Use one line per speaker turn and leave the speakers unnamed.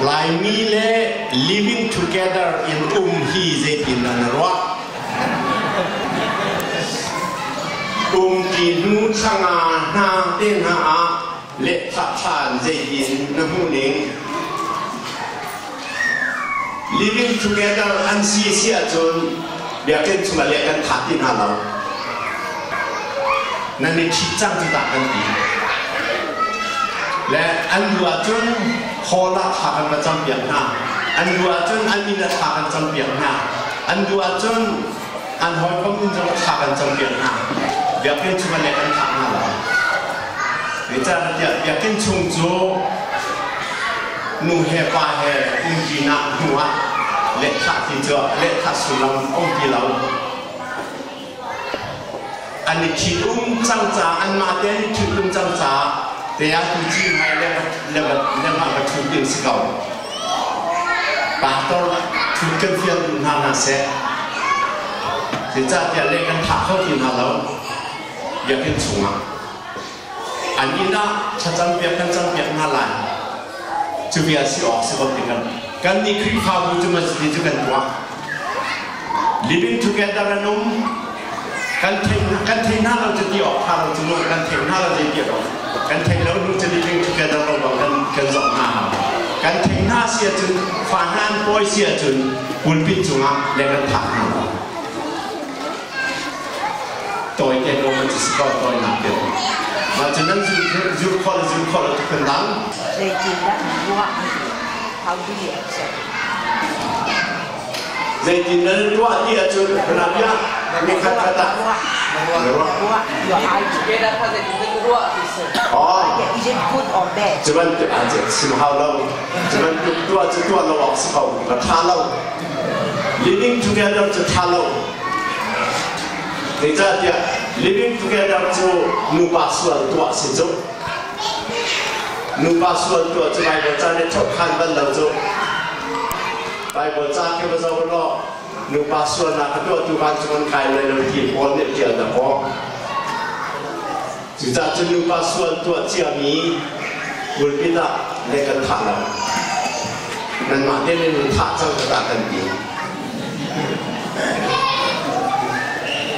Laimi le living together in um hi zeitin dah na ruah? Umti hnu thla hna te hna ah lehthah ṭhan zeitin na hmuh ning? Living together an si si ahcun biakinn chungah leh kan tha ti hna lo. Nan i ṭhit cang cu tah kan ti. Le an duh ahcun hall ah thla kan va campiak hna. An duh ahcun an inn ah thla kan campiak hna. An duh ahcun an hawikom inn zong thla kan campiak hna. Biakinn chungah leh kan thlah hna lo. Zeicahtiah biakinn chung cu nu he pa he umṭinak hnu ah lehthah ti cu lehthah sullam a um ti lo. An i ṭhitum cang ca anmah te an i ṭhitum cang caah te ah tu ci hmai le le le mah va ṭhut ding si ko. Pastor ṭhut kan fial duh hna hna seh. Zeicahtiah leh kan thah kho ti hna lo biakinn chungah. An inn ah thlacam piak kan cam piak hna lai. Cu bia si awk si ko ti kan kannih Khrihfabu cu masjid cu kan tuah. Living together an um. Kan thei kan thei hna lo cu ti awk tha lo cu mu kan thei hna lo zei ti awk kan thei lo nu cu living together lo bang kan kan zoh hna hau. Kan thei hna si ahcun fa hna an pawi si ahcun pulpit cungah le kan thah hna lo. Tawi te ko man si ko tawi nak te. Mah cu nan zul khawh le zul khawh lo tu kan dang.
Zeitindah na ruah? How do you accept?
Zeitin nan ruah ti ahcun Rabia nikhat khat ah
Ruah. Your idea.
Together kha zeitin nan ruah ti si.
Oh.
Is it good or bad?
Cu bantuk ah sim hau lo. Cu bantuk tuah cu tuah lo awk si ko. Ka tha lo. Living together cu tha lo. Zeicahtiah living together cu nupa sual tuah si cu. Nupa sual tuah cu Baibal ca nih thawhkhan bal lo cu. Baibal ca khi va zoh law nupa sualnak a tuahtu vancung an kai lai lo ti Paul nih a ṭial dakaw. Cucaah cun nupa sual tuah ciami pulpit ah le kan thah lo. Nanmah te nih nan thah cang ka ta kan ti.